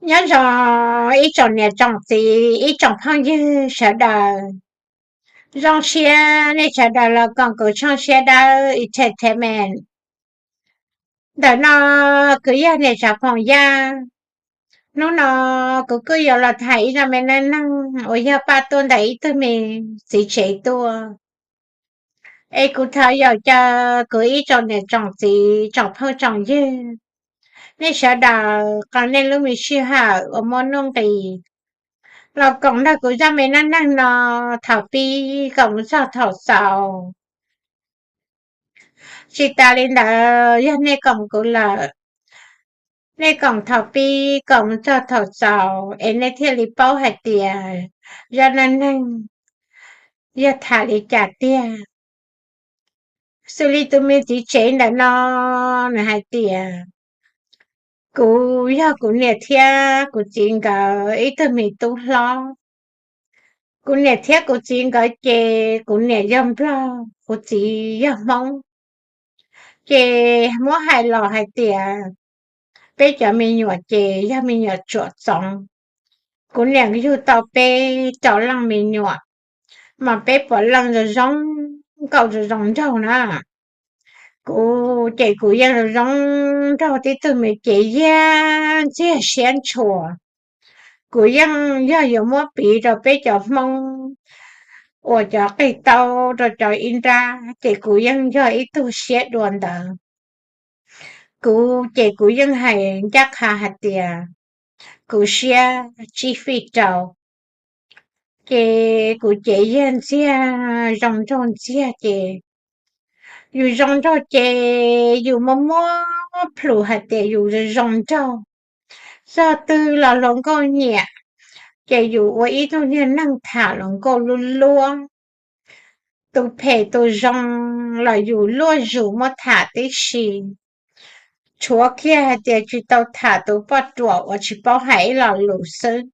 Nyob zoo ib tsoom niam tsoom txiv, ib tsoom phooj ywg sawv daws. Zoo siab nej sawv daws los koom kuv tshooj Siab Dawb Entertainment. Ntawm no kuv yog niam tsav Foom Yaj. Hnub no kuv kuj yuav los tham ib zaj me neej neeg uas yog paj tuaj ntawm ib tug me txiv tsev tuaj. Es kuv thov yaum caw kuv ib tsoom niam tsoom txiv, tsoom phooj tsoom ywg, nej sawv daws qee nej lub me sij hawm uas muaj nuj nqis los koom nrog kuv zaj me neej neeg no thaum pib kom mus txog thaum xaus. Tsis tas li ntawd, yog nej koom kuv lawm, nej koom thaum pib kom mus txog thaum xaus es nej thiaj li paub hais tias zaj neej neeg yog tham li cas tiag. Xws li tus me txiv tsev ntawm no, nws hais tias, kuv yog kuv niam thiab kuv txiv nkawd ib tug me tub hlob. Kuv niam thiab kuv txiv nkawd ces kuv niam yog Nplog, kuv txiv yog Hmoob. Ces muab hais los hais tias peb cov me nyuam ces yog me nyuam tsuam txoov. Kuv niam yug tau peb rau leej me nyuam, mas peb puav leej zoo zoo nkauj zoo zoo nraug na. Kuv ces kuv yeej zoo zoo nraug tib tug me ces yag ntxiag siab ntshua. Kuv yeej yog yuav muab piv rau peb cov Hmoob uas cov qig tau rau cov ib nrab ces kuv yeej yog ib tug siab dua ntawd. Kuv ces kuv yeej hais ncaj qha hais tias kuv siab tsib fij rau. Ces kuv ces yag ntxiag zoo nraug ntxiag ces yus zoo nraug ces yus muaj muab plhus hais tias yus zoo nraug. Txog twg los hluas nkauj nyiam, ces yus ua ib tug niag neeg tham hluas nkauj luaj luaj. Tus phem tus zoo los yus luaj zus muab tham tib si. Tshuav kiag hais tias tsis tau tham tus poj ruam uas tsis paub hais ib lo lus xwb.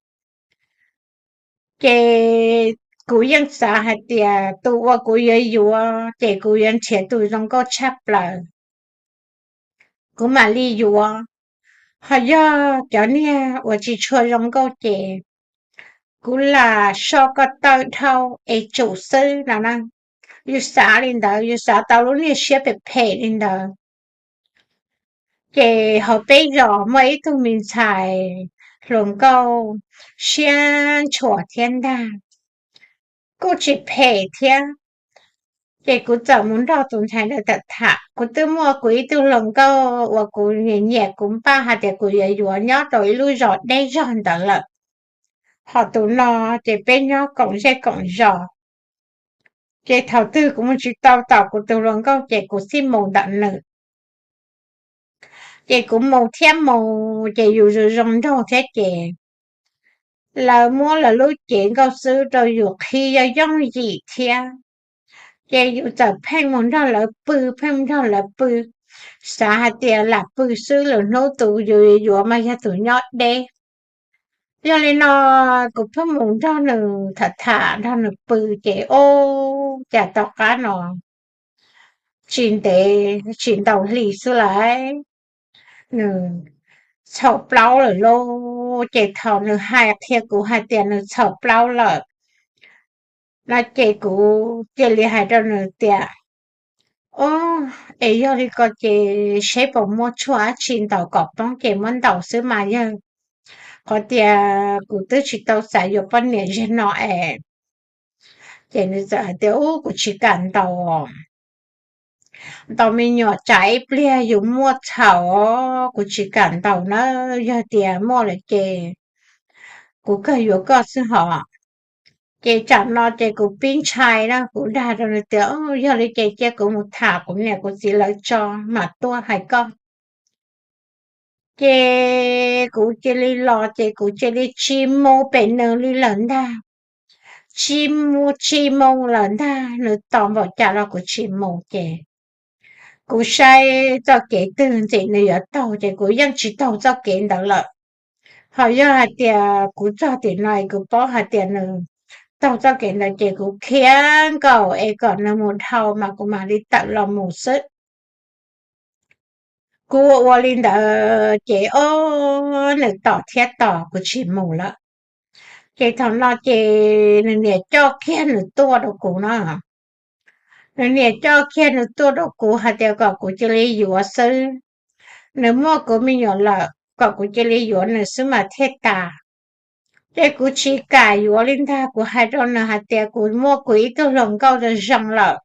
Ces kuv yeej xav hais tias tus uas kuv yuav yuav ces kuv yuav nrhiav tus zoo nkauj tshaj plaws, kuv mam li yuav. Ho yog cov niag uas tsis tshua zoo nkauj ces kuv lam so koj tawj dhau es tsum xwb no na. Yus xav li ntawd, yus xav tau lub niag siab phem phem li ntawd. Ces hauv peb zos muaj ib tug me ntxhais hluas nkauj siab ntshua thiab ntag, kuj tsis phem thiab. Ces kuv txawm mus nrog tus ntxhais ntawd tham tham, kuv twb muaj kuv ib tug hluas nkauj uas kuv nyiam nyiam, kuv npaj hais tias kuv yuav yuav nyob rau ib lub zos deb zog ntawd lawm. Ho tus no ces peb nyob koom zej koom zos. Ces thaum twg kuv mus tsis tau tom kuv tus hluas nkauj ces kuv thiaj mus ntawm nws. Ces kuv mus thiab mus ces yus zoo zoo nraug thiab ces lawv muab lawv lub cev nkauj xwb rau yus qhib yooj yooj yim thiab. Ces yus txawm pheej mus nrog lawv pw, pheej mus nrog lawv pw, xav hais tias lam pw xwb, lwm hnub tus yus yuav mas yog tus nyob deb. Yog li no kuv pheej mus nrog nws tham tham, nrog nws pw ces ub, cas tom qab no tsis ntev tsis ntau hli xwb lawm, nws txhaum plaub lawm lauj. Ces thaum nws hais qhia kuv hais tias nws txhaum plaub lawm no ces kuv cia li hais rau nws tias, o, es yog li ko ces seb puas muaj tshuaj dab tsi ntaus kom poob ces muab ntaus xwb mas yawg, qhov tias kuv twb tsis tau xav yuav poj niam zaum no es. Ces nws txawm hais tias, ub, kuv tsis kam ntaus. Ntaus me nyuam tsam ib pliag yus muaj txhaum, kuv tsis kam ntaus na. Yog tias muaj lawm ces kuv kawg yuav koj xwb hos. Ces tsam no ces kuv pib ntshai na, kuv dag rau nws tias, yog li ces cia kuv mus tham kuv niam kuv txiv lawv tso mam tuaj hais koj. Ces kuv cia li los ces kuv cia li tsis mus pem nws li lawm ntag. Tsis mus, tsis mus lawm ntag, nws tos npaum cas los kuv tsis mus ces kuv saib txoj kev twg ntxim nws yuav taug ces kuv yeej tsis taug txoj kev ntawd lawm. Ho yog hais tias kuv txog tim no es kuv paub hais tias nws taug txoj kev ntawd ces kuv khiav nkaus es kom nws mus dhau mas kuv mam li tawm los mus xwb. Kuv ua ua li ntawd ces ob nws tom thiab tos kuv tsis mus lawm. Ces thaum no ces nws niam coj kiag nws tuaj rau kuv no. Nws niam coj kiag nws tuaj rau kuv hais tias kom kuv cia li yuav xwb. Nws muaj kuv me nyuam lawm, kom kuv cia li yuav nws xwb mas thiaj tas. Ces kuv tsis kam yuav li ntag, kuv hais rau nws hais tias kuv muaj kuv ib tug hluas nkauj zoo zoo lawm,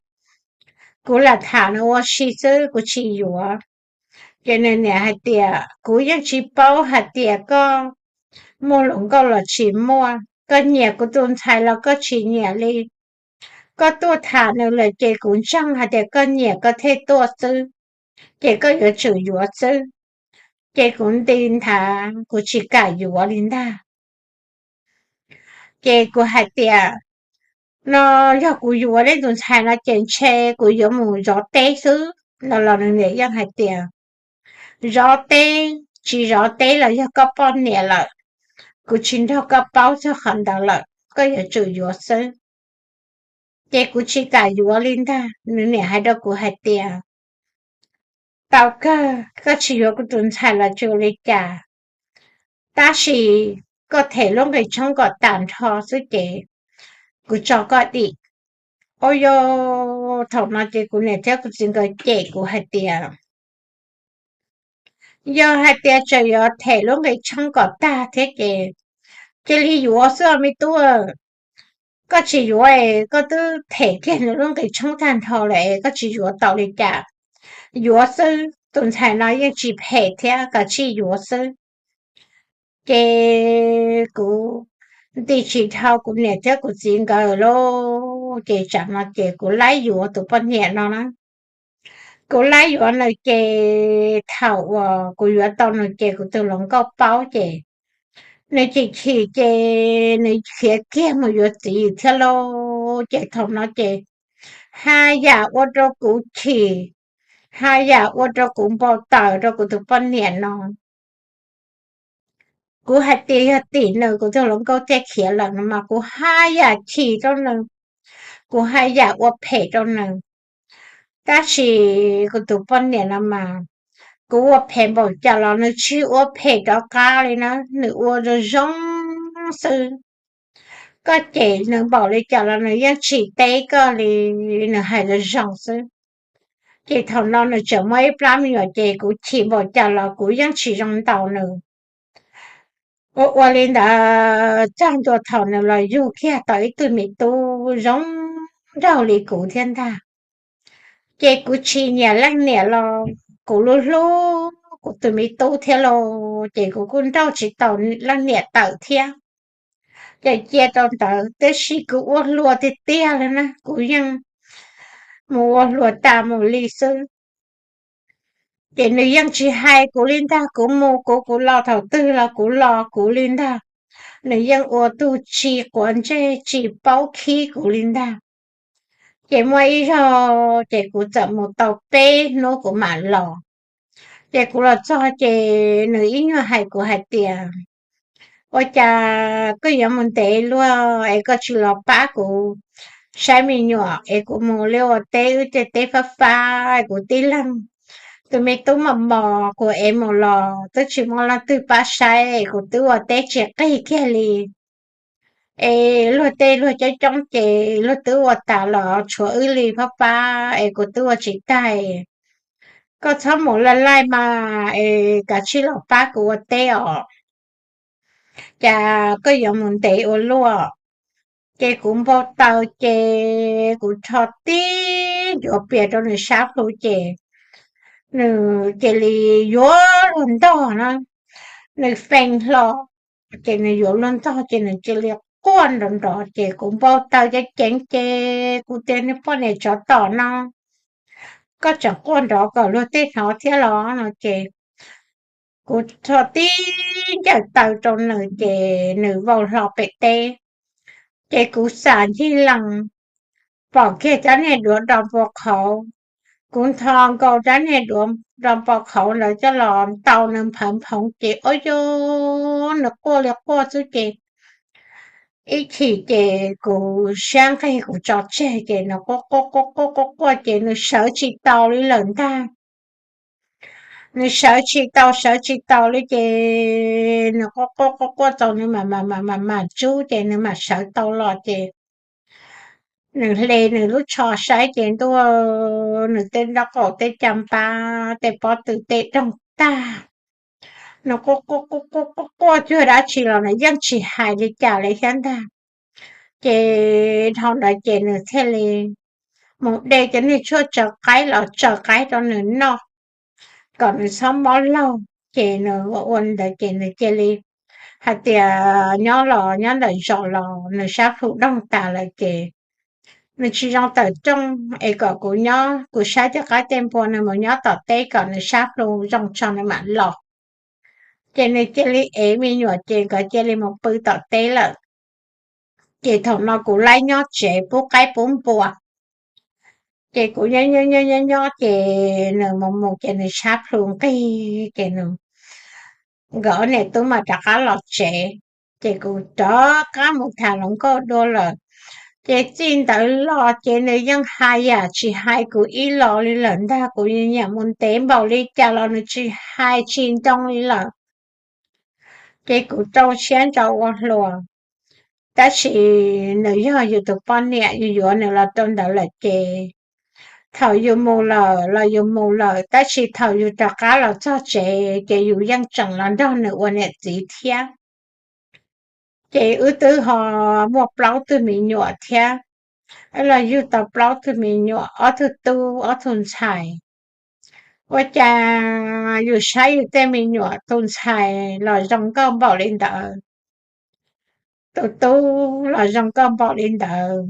kuv lam tham nws ua si xwb, kuv tsis yuav. Ces nws niam hais tias kuv yeej tsis paub hais tias koj muaj hluas nkauj los tsis muaj, koj nyiam kuv tus ntxhais los koj tsis nyiam li. Koj tuaj tham nws lawm ces kuv ntseeg hais tias koj nyiam koj thiaj tuaj xwb, ces koj yuav tsum yuav xwb. Ces kuv nti nthav, kuv tsis kam yuav li ntag. Ces kuv hais tias, no yog kuv yuav nej tus ntxhais no ces ntshe kuv yuav mus zov teb xwb no los nws niam yeej hais tias, zov teb tsis zov teb los yog koj poj niam lawm, kuv tsis nrog koj paub txog qhov ntawd lawm, koj yuav tsum yuav xwb. Ces kuv tsis kam yuav li ntag, nws niam hais rau kuv hais tias, tau kawg, koj tsis yuav kuv tus ntxhais los tsis ua li cas, tab sis koj them lub nqi tshoob kom tag nrho xwb ces kuv tso koj dim. Ua yog thaum no ces kuv niam thiab kuv txiv nkawd cem kuv hais tias, yog hais tias tseem yuav them lub nqi tshoob kom tag thiab ces cia li yuav xwb os me tub. Koj tsis yuav es koj twb them kiag nws lub nqi tshoob tag nrho lawm es koj tsis yuav tau li cas. Yuav xwb, tus ntxhais no yeej tsis phem thiab, koj cia li yuav xwb. Ces kuv nti tsis dhau kuv niam thiab kuv txiv nkawd lawm ces tsam no ces kuv laib yuav tus poj niam no na. Kuv laib yuav nws ces thaum uas kuv yuav tau nws ces kuv tus hluas nkauj paub ces nws chim chim ces nws khiav kiag mus yuav txiv thiab lauj. Ces thaum no ces haj yam ua rau kuv chim, haj yam ua rau kuv npau taws rau kuv tus poj niam no. Kuv hais tias yog tim nws kuv tus hluas nkauj thiaj khiav lawm no mas kuv haj yam chim rau nws, kuv haj yam ua phem rau nws. Tab sis kuv tus poj niam no mas kuv ua phem npaum cas los nws tsis ua phem rov qab li na, nws ua zoo zoo xwb. Koj cem nws npaum li cas los nws yeej tsis teb koj li, nws hais zoo zoo xwb. Ces thaum no nws tseem muaj ib plab me nyuam ces kuv chim npaum cas los kuv yeej tsis zoo ntaus nws. Ua ua li ntawd txog ntua thaum nws los yug kiag tau ib tug me tub zoo nraug li kuv thiab ntag. Ces kuv tsis nyiam leej niam los kuv hlub hlub kuv tus me tub thiab lauj, ces kuv kuj nrauj tsis tau leej niam tawm thiab. Ces cia rau ntawd, tiam sis kuv ua hluas tiag tiag li na, kuv yeej mus ua hluas tas mus li xwb. Ces nws yeej tsis hais kuv li ntag, kuv mus kuv, kuv los thaum twg los kuv los kuv li ntag. Nws yeej ua tug tsis quav ntsej tsis paub khib kuv li ntag. Ces muaj ib zaug ces kuv txawm mus tau peb hnub kuv mam los. Ces kuv los txog ces nws ib nyuag hais kuv hais tias, ua cas koj yuav mus ntev luaj es koj tsis los pab kuv saib me nyuam es kuv mus li ua teb wb tej teb fab fab es kuv tib leeg tus me tub mos mos kuv ev mus los twb tsis muaj leej twg pab saib es kuv twb ua teb tsis qig kiag li. Es luag tej luag coob coob ces luag twb ua tas los tshuav wb li fab fab es kuv twb ua tsis tag. Koj txhob mus laj laij mas es kav tsij los pab kuv ua teb os. Cas koj yuav mus ntev ua luaj? Ces kuv npau taws ces kuv rho tib ncuav pias rau nws sab plhu ces nws cia li yuav luag ntog na, nws feeb hlo, ces nws yuav luag ntog ces nws cia li quaj nrov nrov ces kuv npau taws ceev ceev ces kuv tias, niag poj niam tsov tom no, koj tseem quaj nrov kom luag tej hnov thiab los no ces kuv rho tib ncaws taw rau nws ces nws vau hlo pem teb. Ces kuv xam ncig lees, pom kiag cov niag duav do npua qhauv. Kuv ntho nkaus cov niag duav do npua qhauv ntawd coj los ntaus nws nphawv nphoov ces ua cas nws quaj li quaj xwb ces ib chim ces kuv siab nqig kuv tso tseg ces nws quaj quaj quaj quaj quaj quaj ces nws sawv tsis tau li lawm ntag. nws sawv tsis tau, sawv tsis tau li ces nws quaj quaj quaj quaj txaus nws mam mam mam mam mam tsub ces nws mam sawv tau los ces nws hle nws lub tsho saib ces ntuj, nws tej nraub qaum tej caj npab tej pob tw tej doog tag. Nws quaj quaj quaj quaj cuag dab tsi los nws yeej tsis hais li cas li thiab ntag. Ces dhau ntawd ces nws thiaj li mus de cov niag tshuaj tsaws qaib los tsaws qaib rau nws noj kom nws txhob mob laug. Ces nws ua ua ntawd ces nws cia li hais tias nyob los nyob ntawm zos los nws sab plhu doog tas lawm ces nws tsis zoo tawm rooj es kom kuv nyob kuv saib tej qaib tej npua nws mus nyob tom teb kom nws sab plhu zoo tso nws mam los. Ces nws cia li ev me nyuam ces nkawd cia li mus pw tom teb lawm. Ces thaum no kuv laib nyob tsev pub qaib pub npua. Ces kuv nyob nyob nyob nyob ces nws mus mus ces nws sab plhu nqig ces nws, nkawd ob niam tub mas rov qab los tsev. Ces kuv rov qab mus tham hluas nkauj dua lawm. Ces txij ntawd los ces nws yeej hais yam tsis hais kuv ib los li lawm ntag. Kuv nyiam mus ntev npaum li cas los nws tsis hais tsis nroo li lawm. Ces kuv rau siab ntso ua hluas, tab sis nws yog yus tus poj niam, yus yuav nws los rau ntawd lawm ces thaum yus mus lawm los yus mus lawm, tab sis thaum yus rov qab los txog tsev ces yus yeej tseem los nrog nws ua niam txiv thiab. Ces wb twb ho muaj plaub tug me nyuam thiab, wb los yug tau plaub tug me nyuam, ob tug tub ob tug ntxhais. Ua cas yus saib yus tej me nyuam tus ntxhais los zoo nkauj npaum li ntawd, tus tub los zoo nkauj npaum li ntawd.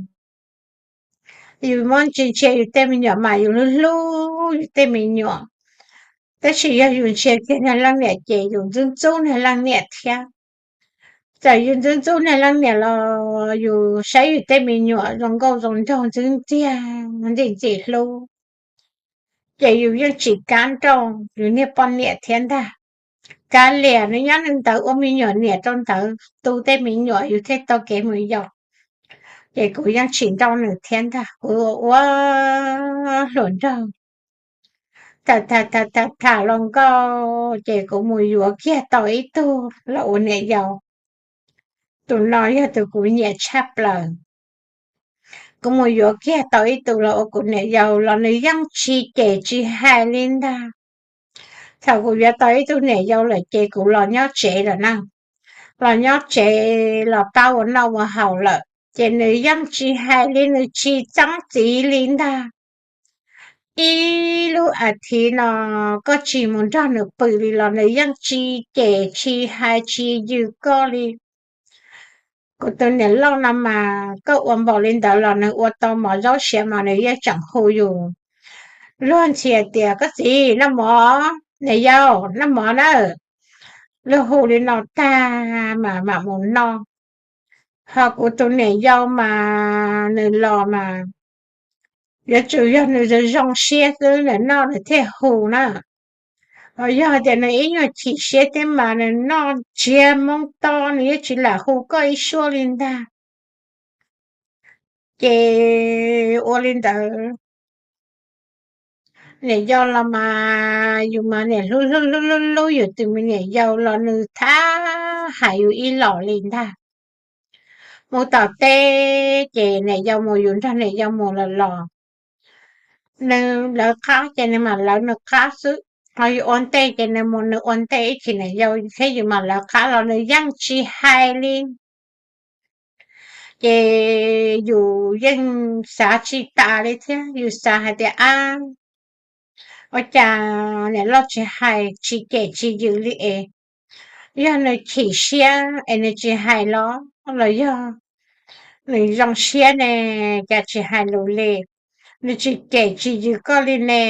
Yus muab ntsia ntsia yus tej me nyuam mas yus hlub hlub yus tej me nyuam, tab sis yog yus ntsia kiag niag leej niam ces yus ntxub ntxub niag leej niam thiab. Txawm yus ntxub ntxub niag leej niam los yus saib yus tej me nyuam zoo nkauj zoo nraug ntxim ntxiag ntxim ntxim hlub, ces yus yeej tsis kam nrauj yus niag poj niam thiab ntag. Kav liam nws nyob nws ntawd ua me nyuam niam rau ntawd tu tej me nyuam yus thiaj tau kev mus yos. Ces kuv yeej tsis nrauj nws thiab ntag, kuv ua ua hluas nraug. Tham tham tham tham hluas nkauj ces kuv mus yuav kiag tau ib tug los ua niam yau. Tus no yog tus kuv nyiam tshaj plaws. Kuv mus yuav kiag tau ib tug los ua kuv niam yau los nws yeej tsis cem tsis hais li ntag. Thaum kuv yuav tau ib tug niam yau lawm ces kuv los nyob tsev lawm na. Los nyob tsev los pab ua noj ua haus lawm ces nws yeej tsis hais li, nws tsis txeeb txiv li ntag. Ib lub as thiv no koj tsis mus nrog nws pw li los nws yeej tsis cem tsis hais tsis yws koj li. Kuv tus niam loj no mas koj ua npaum li ntawd los nws ua tau mov zaub siav mas nws yeej tseem hu yus. Luag ntxhi tias koj txiv noj mov, niam yau noj mov na. Luag hu li no tag mas mam mus noj. Ho kuv tus niam yau mas nws los mas yuav tsum yog nws zoo zoo siab xwb nws noj nws thiaj hu na. Ho yog tias nws ib nyuag chim siab thiab mas nws noj ntsiag moo to nws yeej tsis lam hu koj ib suab li ntag. Ces ua li ntawd, niam yau los mas yus mas niam hlub hlub hlub hlub hlub yus tus me niam yau los nws thab hais yus ib los li ntag. Mus tom teb ces niam yau mus yus nrog niam yau mus los los, nws lawv qab ces nws mam lawv nws qab xwb. Ho yus ua ntej ces nws mus nws ua ntej ib chim niam yau thiab yus mam lawv qab los nws yeej tsis hais li. Ces yus yeej xav tsis tas li thiab yus xav hais tias ab, ua cas niam loj tsis hais tsis cem tsis yws li es, yog nws chim siab es nws tsis hais los, los yog nws zoo siab ne, cas tsis hais lus li, nws tsis cem tsis yws koj li ne.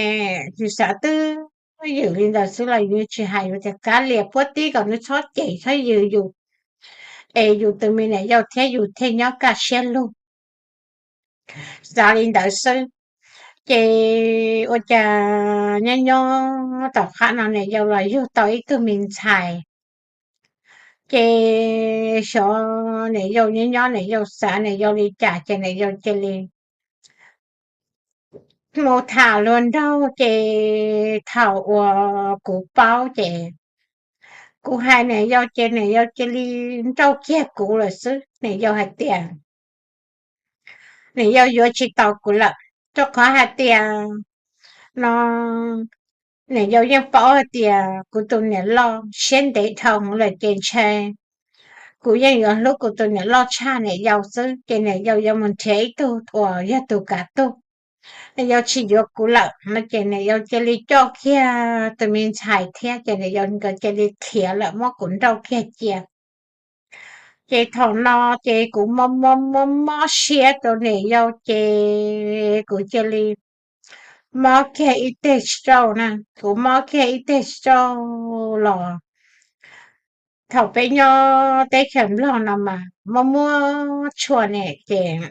Yus xav twb ywm li ntawd xwb los yus tsis hais, yus tias kav liam puab tib kom nws txhob cem txhob yws yus, es yus tus me niam yau thiab yus thiaj nyob kaj siab lug. Xav li ntawd xwb, ces ua cas nyob nyob tom qab no niam yau los yug tau ib tug me ntxhais. Ces xyov niam yau nyob nyob niam yau xav niam yau li cas ces niam yau cia li mus tham luag nraug ces thaum uas kuv paub ces kuv hais niam yau ces niam yau cia li nrauj kiag kuv lawm xwb. Niam yau hais tias niam yau yuav tsis tau kuv lawm, rau qhov hais tias no niam yau yeej paub hais tias kuv tus niam loj siab ntev dhau lawm ces ntshe kuv yeej yuav hlub kuv tus niam loj tshaj niam yau xwb, ces niam yau yuav mus nrhiav ib tug uas yog tus kav tug. Niam yau tsis yuav kuv lawm no ces niam yau cia li coj kiag tus me ntxhais thiab ces niam yau nkawd cia li khiav lawm muab kuv nrauj kiag cia. Ces thaum no ces kuv mob mob mob mob siab rau niam yau ces kuv cia li mob kiag ib teg stroke na, kuv mob kiag ib teg stroke los thaum peb nyob teb chaws Nplog no mas muaj muaj tshuaj ne ces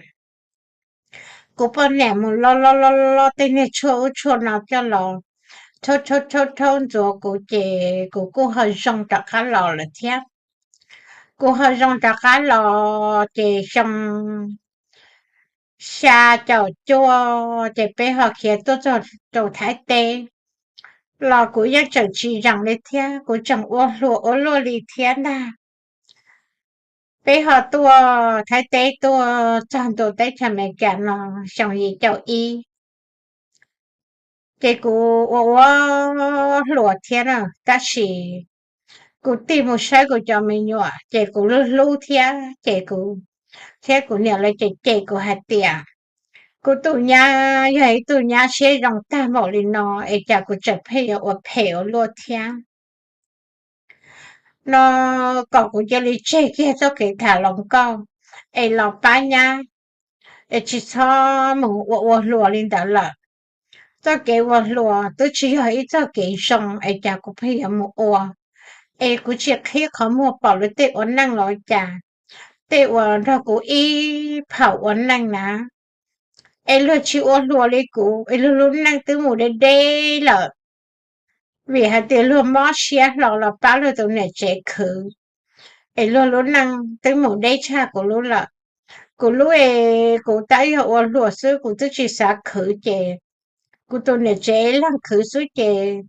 kuv poj niam mus loj loj loj loj tej niag tshuaj ub tshuaj no coj los rhaub rhaub rhaub rhaub ntxuav kuv ces kuv kuj ho zoo rov qab los lawm thiab. Kuv ho zoo rov qab los ces xyoo xya caum cuaj ces peb ho khiav tuaj txog rau Thaib teb los kuv yeej tseem tsis zoo li thiab, kuv tseem ua hluas ua luaj li thiab ntag. Peb ho tuaj Thaib teb tuaj txog ntua teb chaws Amelikas no xyoo yim caum ib ces kuv ua ua hluas thiab na, tab sis kuv tig mus saib kuv cov me nyuam ces kuv hlub hlub thiab ces kuv thiab kuv niam lawv cem cem kuv hais tias kuv tus nyab yog ib tug nyab siab zoo tag npaum li no es cas kuv tseem pheej yuav ua phem ua luaj thiab no, kom kuv cia li tseg kiag txoj kev tham hluas nkauj es los pab nyab es tsis txhob mus ua ua hluas li ntawd lawm. Txoj kev ua hluas twb tsis yog ib txoj kev zoo es cas kuv pheej yuav mus ua, es kuv tsis qhib qhov muag pom luag tej ua neej los cas, tej uas nrog kuv ib phaum ua neej na, es luag tsis ua hluas li kuv es luag lub neej twb mus deb deb lawm. Vim hais tias luag mob siab hlo los pab luag tus niam tsev khwv, es luag lub neej twb mus deb tshaj kuv lub lawm. Kuv lub es kuv tab yog ua hluas xwb kuv twb tsis xav khwv ces kuv tus niam tsev leeg khwv xwb ces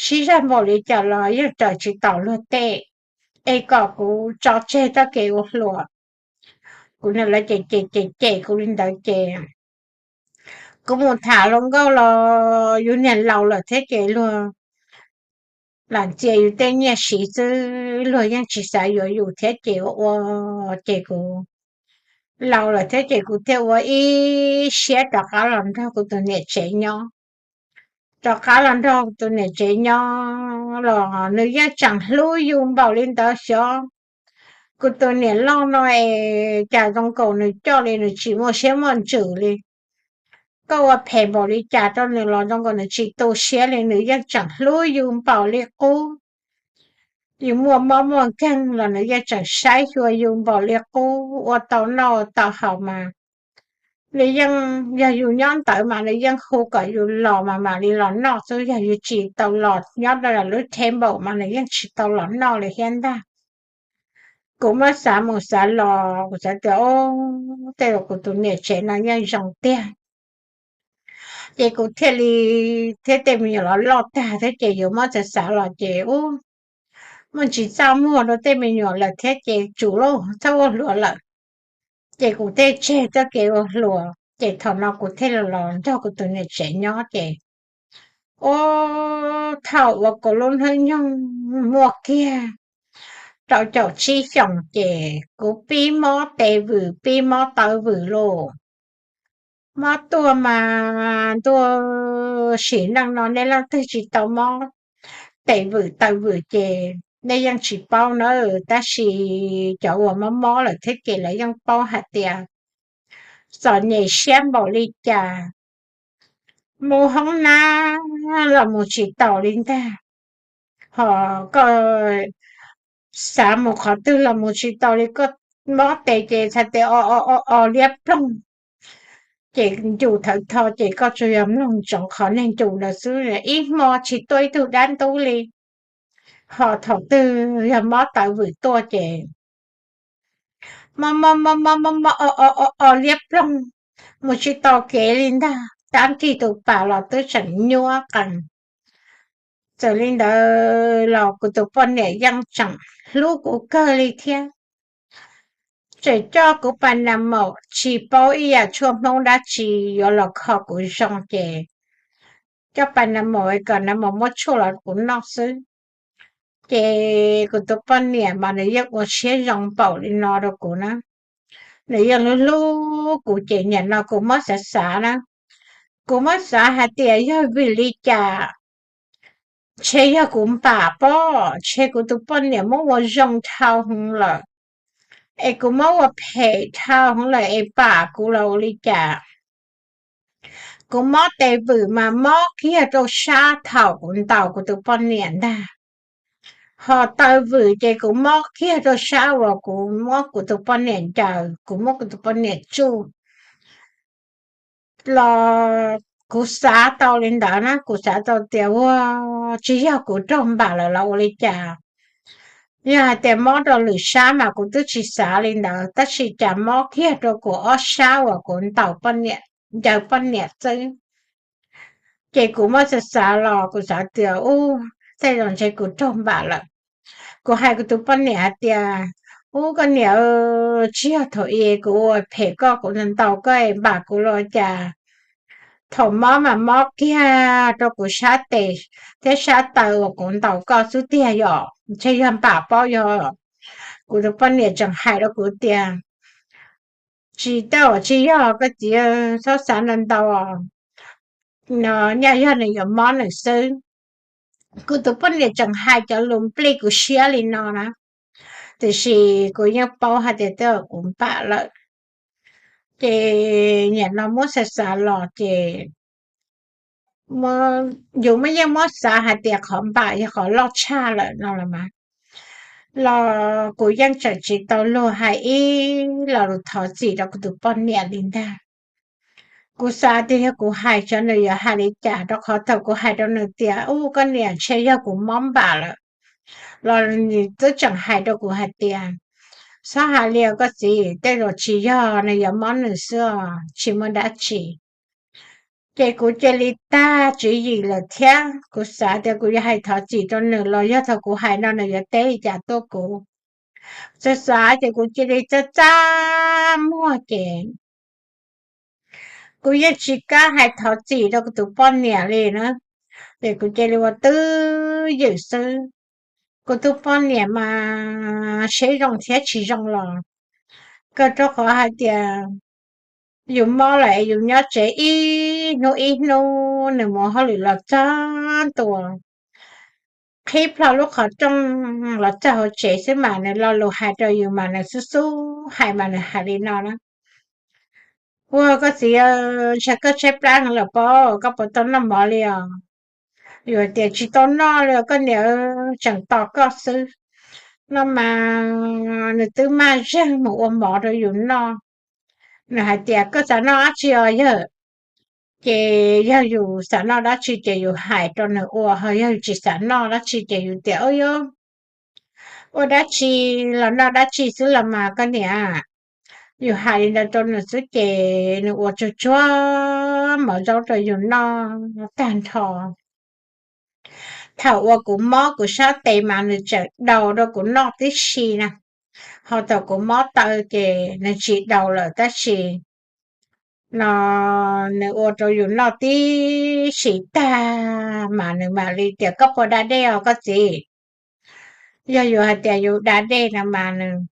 sib zog npaum li cas los yeej raws tsis taus luag tej, es kom kuv tso tseg txoj kev ua hluas. Kuv niam lawv cem cem cem cem kuv li ntawd ces kuv mus tham hluas nkauj los yus niag laus lawm thiab ces luag lam txias yus tej nyiaj siv xwb, luag yeej tsis xav yuav yus thiab ces ua ua ces kuv laus lawm thiab ces kuv thiaj ua ib siab rov qab los nrog kuv tus niam tsev nyob. Rov qab los nrog tus niam tsev nyob los nws yeej tseem hlub yus npaum li ntawd xyov. Kuv tus niam loj no es cas zoo nkaus nws coj li nws tsis muaj siab muaj ntsws li. Koj ua phem npaum li cas rau nws los zoo nkaus nws tsis tu siab li, nws yeej tseem hlub yus npaum li qub. Yus muaj mob muaj nkeeg los nws yeej tseem saib xyuas yus npaum li qub, ua tau noj ua tau haus mas nws yeej, yog yus nyob ntawd mas nws yeej hu kom yus los mas mam li los noj xwb, yog yus tsis tau los nyob rau lub table mas nws yeej tsis tau los noj li thiab ntag. Kuv muab xav mus xav los kuv xav tias, o, tej zaum kuv tus niam tsev no yeej zoo tiag. Ces kuv thiaj li, thiab tej me nyuam los loj tag thiab ces yuav muab xav xav los ces, u, muaj tsis txaj muag rau tej me nyuam lawm thiab ces tsum lauj, txhob ua hluas lawm. Ces kuv thiaj tseg txoj kev ua hluas ces thaum no kuv thiaj los nrog kuv tus niam tsev nyob ces, u, thaum uas kuv lub hnub nyoog muaj kiag rau caum tsib xyoos ces kuv pib mob tes vwm pib mob taw vwm lauj. Mob tuaj mas ntuj, sim neej no nej leej twg tsis tau mob tes vwm taw vwm ces nej yeej tsis paub na, tab sis cov uas mob mob lawm thiab ces lawv yeej paub hais tias txom nyem siab npaum li cas. Mus hoob nab los mus tsis taus li ntag, ho koj xav mus qhov twg los mus tsis taus li, koj mob tes ces txhais tes o o o o liab ploog, ces ncus thawv tho ces koj tsuas yog mloog ntsoov qhov niag ncus ntawd xwb, ib hmo tsis tuaj ib tug dab ntub li. Ho thaum twg yog mob taw vwm tuaj ces mob mob mob mob mob mob o o o o liab ploog, mus tsis tau kev li ntag. tab nrig tus pas los twb tseem nyuab qees. Txawm li ntawd los kuv tus poj niam yeej tseem hlub kuv kawg li thiab. Tseem coj kuv pas nas maum tsis paub ib yam tshuaj Hmoob dab tsi yuav los kho kuv zoo ces coj pas nas maum kom nas maum muab tshuaj los kuv noj xwb. Ces kuv tus poj niam mas nws yeej ua siab zoo npaum li no rau kuv na. Nws yeej hlub hlub kuv ces nim no kuv muab xav xav na, kuv muab xav hais tias yog vim li cas, ntshe yog kuv npam pob, ntshe kuv tus poj niam muab ua zoo dhau heev lawm, es kuv muab ua phem dhau heev lawm es npam kuv los ua li cas. Kuv mob tes vwm mas mob kiag rau sab thaum kuv ntaus kuv tus poj niam ntag. Ho taw vwm ces kuv mob kiag rau sab uas kuv muab kuv tus poj niam ncaws, kuv muab kuv tus poj niam tsuj los kuv xav tau li ntawd na, kuv xav tau tias ua tsis yog kuv raug npam lawm los ua li cas. Yog hais tias mob rau lwm sab mas kuv twb tsis xav li ntawd, tab sis cas mob kiag rau kuv ob sab uas kuv ntaus, ncaws poj niam xwb. Ces kuv muab xav xav los kuv xav tias ub, tej zaum ntshe kuv raug npam lawm. Kuv hais kuv tus poj niam hais tias, ub koj niam, tsis yog thaum i kuv ua phem koj, kuv ntaus koj es npam kuv los cas. Thaum mob mas mob kiag rau kuv sab tes thiab sab taw uas kuv ntaus koj xwb tiag, yog ntshe yog npam pob yog. Kuv tus poj niam tseem hais rau kuv tias, tsis tau, tsis yog koj txiv, txhob xav ntau ntau, no nyaj yog nws yuav mob nws xwb. Kuv tus poj niam tseem hais cov lus nplij kuv siab li no na, tiam sis kuv yeej paub hais tias twb yog kuv npam lawm. Ces nim no muab xav xav los ces yus muaj yeej muab xav hais tias qhov npam yog qhov loj tshaj lawm no los mas, los kuv yeej tseem tsis tau luag hais ib lo lus thov txim rau kuv tus poj niam li ntag. Kuv xav tias yog kuv hais tso nws yuav hais li cas, rau qhov thaum kuv hais rau nws tias ub koj niam, ntshe yog kuv mob npam lawm, los nws twb tseem hais rau kuv hais tias, txhob hais li os koj txiv, tej zaum tsis yog, nws yuav mob nws xwb os, tsis muaj dab tsi. Ces kuv cia li tag tswv yim lawm thiab, kuv xav tias kuv yuav hais thov txim rau nws los yog thaum kuv hais no nws yuav teb li cas tuaj kuv. Xav xav ces kuv cia li txaj txaj muag ces kuv yeej tsis kam hais thov txim rau kuv tus poj niam li na, ces kuv cia li ua twj ywm xwb. Kuv tus poj niam mas seb zoo thiab tsis zoo los, kawg rau qhov hais tias yus mob lawm es yus nyob tsev ib hnub ib hnub, nws mus hauj lwm los txog ntua, qhib plho lub qhov rooj los txog hauv tsev xwb mas nws lo lus hais rau yus mas nws xub xub hais mas nws hais li no na, ua koj txiv, ntshe koj tshaib plab lawm pob, koj puas tau noj mov li os? Yus tias tsis tau noj li os koj niam, tseem tos koj xwb. No mas nws twb maj zeeg mus ua mov rau yus noj. Nws hais tias koj xav noj dab tsi os yawg? Ces yog yus xav noj dab tsi ces yus hais rau nws ua, ho yog yus tsis xav noj dab tsi ces yus tias ua dab tsi los noj dab tsi xwb los mas koj niam. Yus hais li ntawd rau nws xwb ces nws ua tsuag tsuag mov zaub rau yus noj tag nrho. Thaum uas kuv mob kuv sab tes mas nws tseem daus rau kuv noj tib si na, ho thaum kuv mob taw ces nws tsis daus lawm tab sis no nws ua rau yus noj tib si tag mas nws mam li tias koj puas da dej os koj txiv? Yog yus hais tias yus da dej no mas nws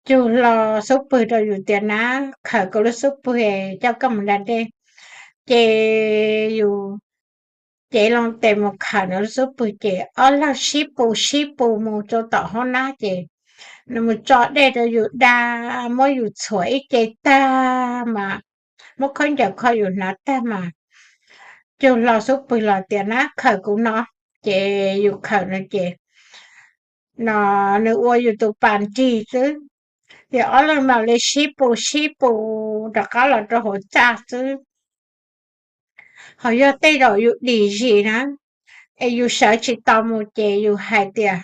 cug hlo xub pwg rau yus tias na, khawm kuv lub xub pwg coj koj mus da dej. Ces yus cev loo tes mus khawm nws lub xub pwg ces ob leeg sib pus sib pus mus rau tom hoob nab ces nws mus tso dej rau yus da, muab yus txhuam ib ce tag mas, muab khaub ncaws kho yus hnav tag mas cug hlo xub pwg los tias na khawm kuv no, ces yus khawm no ces no nws ua yus tus pas nrig xwb, ces ob leeg mam li sib pus sib pus rov qab los rau hauv txaj xwb. Ho yog tej zaum yus dim zis na, es yus sawv tsis tau mus ces yus hais tias,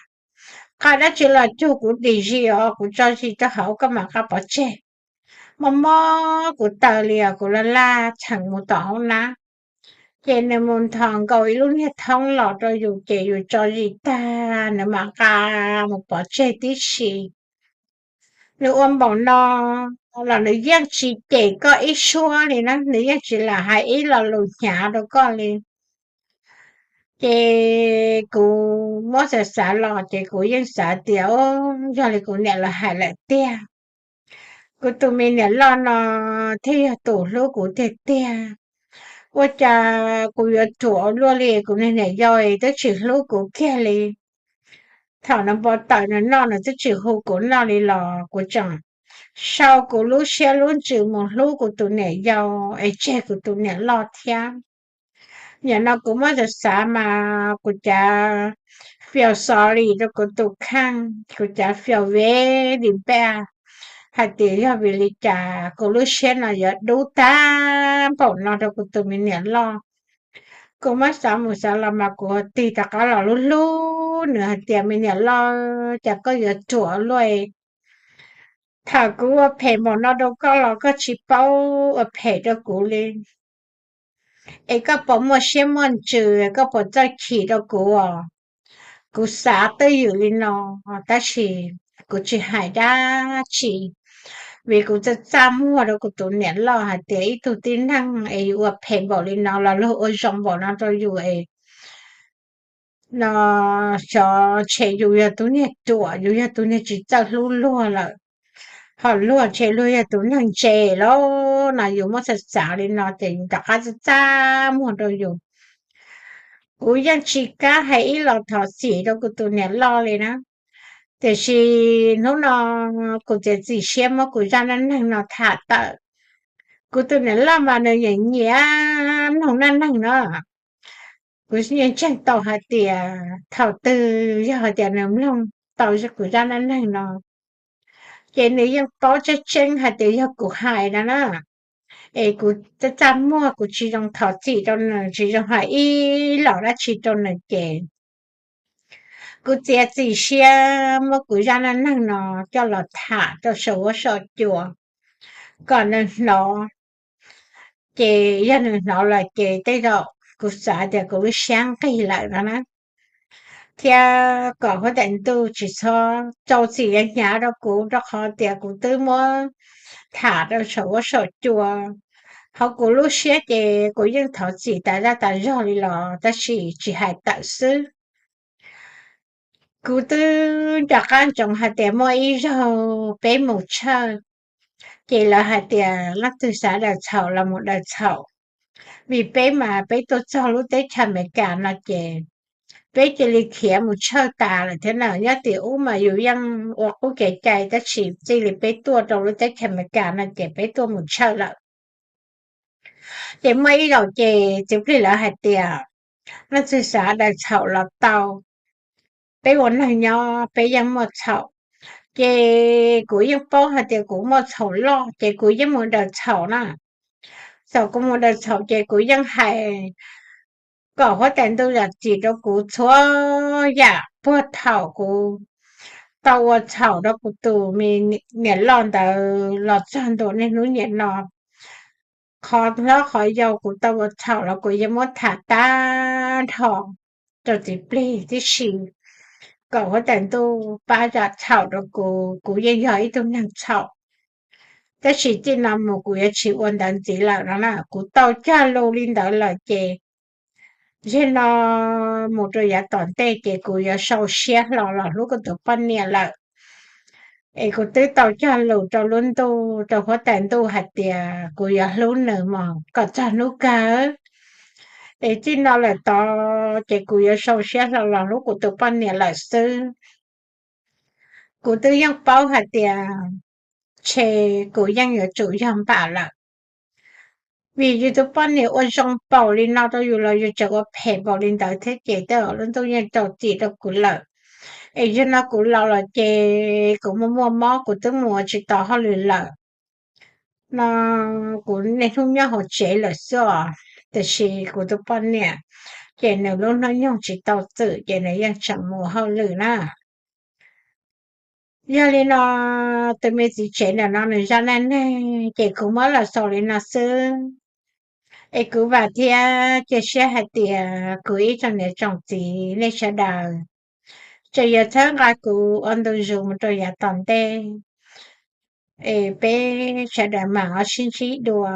qab dab tsi los cug kuv dim zis os, kuv tso zis rau hauv koj mam qab pov tseg. Mob mob kuv taw li os, kuv laj laj txheem mus tom hoob nab. Ces nws mus nthos nkaus ib lub niag thoob los rau yus ces yus tso zis tag nws mam nqa mus pov tseg tib si. Nws ua npaum no los nws yeej tsis cem koj ib suab li na, nws yeej tsis lam hais ib lo lus hnyav rau koj li. Ces kuv muab xav xav los ces kuv yeej xav tias, o, yog li kuv niam los hais lawm tiag. Kuv tus me niam loj no thiaj yog tus hlub kuv tiag tiag. Ua cas kuv yuav ruam ua luaj li, kuv niag niam yau twb tsis hlub kuv kiag li. Thaum nws npau taws nws noj nws twb tsis hu kuv noj li los kuv tseem sau kuv lub siab lub ntsws mus hlub kuv tus niam yau es tseg kuv tus niam loj thiab. Nim no kuv muab xav xav mas kuv cav feel sorry rau kuv tus kheej, kuv cav feel very bad hais tias yog vim li cas kuv lub siab no yuav dub tag npaum no rau kuv tus me niam loj. Kuv muab xav mus xav los mas kuv tig rov qab los hlub hlub nws hais tias, me niam loj, cas koj yuav ruam luaj. Thaum kuv ua phem npaum no rau koj los koj tsis paub ua phem rau kuv li. Es koj puas muaj siab muaj ntsws, koj puas txawj chim rau kuv os? Kuv xav twj ywm li no, tab sis kuv tsis hais dab tsi, vim kuv txaj txaj muag rau kuv tus niam loj hais tias ib tug tib neeg es yus ua phem npaum li no los luag ua zoo npaum no rau yus es no xyov ntshe yus yog tus niag ruam, yus yog tus niag tsis txawj hlub luag lawm, ho luag ntshe luag yog tus neeg ntse lawm no. Yus muab xav xav li no ces yus rov qab txaj txaj muag rau yus. Kuv yeej tsis kam hais ib los thov txim rau kuv tus niam loj li na, tiam sis hnub no kuv txiav txim siab muab kuv zaj neej neeg no tham tawm. Kuv tus niam loj mas nws yeej nyiam mloog neej neeg no. Kuv yeej ntseeg tau hais tias thaum twg yog hais tias nws mloog tau kuv zaj neej neeg no ces nws yeej paub tseeb tseeb hais tias yog kuv hais no na. Es kuv txaj txaj muag, kuv tsis zoo thov txim rau nws, tsis zoo hais ib los dab tsi rau nws ces kuv txiav txim siab muab kuv zaj neej neeg no coj los tham rau saum huab saum cua kom nws hnov. Ces yog nws hnov lawm ces tej zaum kuv xav tias kuv lub siab nqig lawm no na, thiab kom huab tais ntuj tsis txhob rau txim hnyav rau kuv rau qhov tias kuv twb muab tham rau saum huab saum cua. Hauv kuv lub siab ces kuv yeej thov txim tas zaj tas zog li los tab sis tsis hais tawm xwb. Kuv twb nco qab ntsoov hais tias muaj ib zaug peb mus tshawj, ces lawv hais tias leej twg xav daws txhaum los mus daws txhaum, vim peb mas peb tuaj txog lub teb chaws Amelikas no ces peb cia li khiav mus tshawj tas lawm thiab na. Nyob tim ub mas yus yeej ua qub kev cai tab sis txij li peb tuaj rau lub teb chaws Amelikas no ces peb tuaj mus tshawj lawm. Ces muaj ib zaug ces txiv plig lawv hais tias leej twg xav daws txhaum los tau, peb ua neeg nyob peb yeej muaj txhaum. Ces kuv yeej paub hais tias kuv muaj txhaum loj ces kuv yeej mus daws txhaum na. Thaum kuv mus daws txhaum ces kuv yeej hais kom huab tais ntuj zam txim rau kuv txhua yam puag thaum kuv tau ua txhaum rau kuv tus me niam loj ntawd los txog ntua niaj hnub niam no. Qhov hlob qhov yau kuv tau ua txhaum los kuv yeej muab tham tag nrho rau txiv plig tib si, kom huab tais ntuj pab zam txhaum rau kuv, kuv yeej yog ib tug neeg txhaum. Tab sis txij no mus kuv yuav tsis ua ntawd ntxiv lawm no na. Kuv tau cog lus li ntawd lawm ces yog no mus rau yav tom ntej ces kuv yuav sau siab hlo los hlub kuv tus poj niam lawm. Es kuv twb tau cog lus rau lub ntuj, rau huab tais ntuj hais tias kuv yuav hlub nws mus kom txog hnub kawg. Es txij no lawm tod ces kuv yuav sau siab hlo los hlub kuv tus poj niam lawm xwb. Kuv twb yeej paub hais tias ntshe kuv yeej yuav tsum yog npam lawm, vim yus tus poj niam ua zoo npaum li no rau yus los yus tseem ua phem npaum li ntawd thiab ces tej zaum lub ntuj yeej rau txim rau kuv lawm. Es yog no kuv laus lawm ces kuv muaj muaj mob kuv twb mus ua tsis tau hauj lwm lawm no, kuv niaj hnub nyob hauv tsev lawm xwb os. Tiam sis kuv tus poj niam ces nws lub hnub nyoog tsis tau txwm ces nws yeej tseem mus hauj lwm na. Yog li no, tus me txiv tsev ntawm no nws zaj neej neeg ces kuv muab los xaus li no xwb. Es kuv vam thiab cia siab hais tias kuv ib tsoom niam tsoom txiv nej sawv daws tseem yuav txhawb nqa kuv ua ntu zus mus rau yav tom ntej, es peb sawv daws mam ho sib ntsib dua.